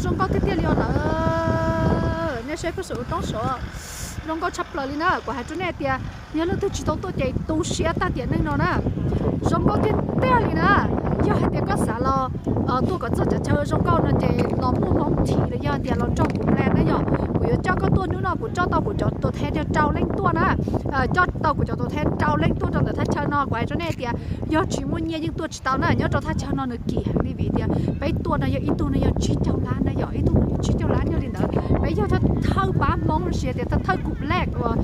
Zoo nkauj tiag tiag li os lawm. Nej saib puag saum roob saud, zoo nkauj tshaj plaws li na. Kuv hais rau nej tias yog leej twg tsis tau tuaj ces tu siab tag tiam neej no na. Zoo nkauj tiag tiag li na. Yog hais tias koj xav los tuaj kom txog cov chaw zoo nkauj no ces los muaj hmoo thim los yog tias los nrog kuv plan na yom. Kuv yuav coj koj tuaj hnub no kuv coj tau kuv cov tua thaiv rau leej tuaj na. Coj tau kuv cov tua thaiv rau leej tuaj rau ntawm thaj chaw no. Kuv hais rau nej tias yog tsis muaj nyiaj yeej tuaj tsis tau na. Nyob rau thaj chaw no nws kim heev li vim tias peb tuaj no yog ib tug no yog tsib caug lab na yom, ib tug no yog tsib caug lab. Yog li ntawd peb yog thawj pab Hmoob los sis tias thawj kuv lej uas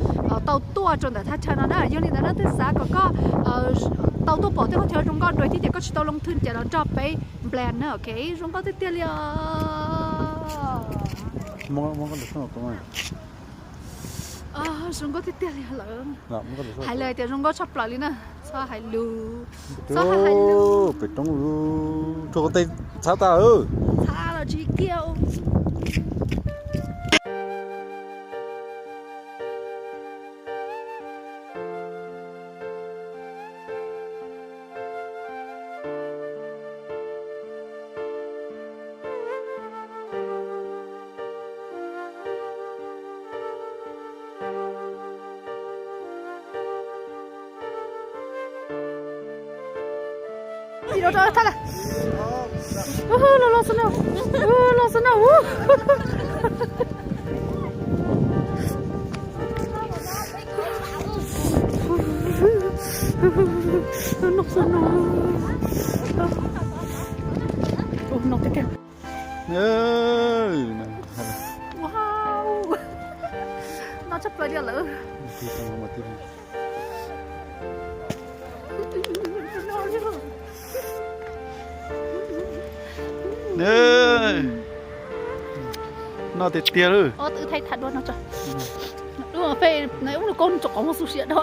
tau tuaj rau ntawm thaj chaw no na. Yog li ntawd leej twg xav kom koj tau tuaj pom tej qhov chaw zoo nkauj dua thiab tias koj tsis tau loo thwj ces los nrog peb plan na, ok. Zoo nkauj tiag tiag li os. Zoo nkauj tiag tiag li lawm. Hais lawm tias zoo nkauj tshaj plaws li na. Txhob hais lus, txhob hais lus. Pem roob, rau tej txhab tag. Txhab los tsis kiag. Los los xwb no, los xwb no. No xwb no. No tshaj plaws li lawm. No tiag tiag lawm. Wb thaij tham dua no tso. Wb peb ub nws koj tsom qhov muag xu siab dhau.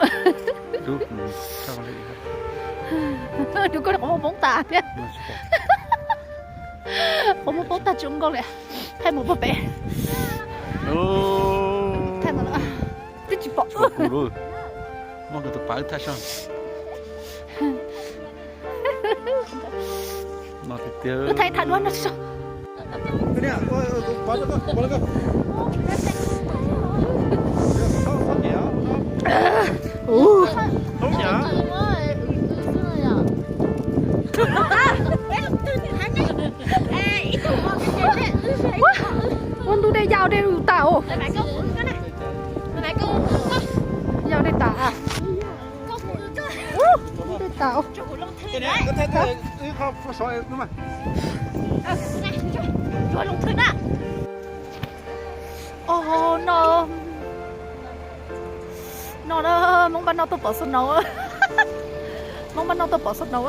Rau koj qhov muag poob tas thiab. Qhov muag poob tag tsis zoo nkauj li. Thaij mus puag pem. Thaij ntawm no. Twb tsis pom. Muab kuv tus pav wb thaij soj. No tiag tiag. Wb thaij tham dua no soj. Ua ntu dej yau dej lug tas os. Yau dej tas. Dej tas os. Oj, no, no na, Hmoob npaj noj tuaj pom snow. Hmoob npaj noj tuaj pom snow.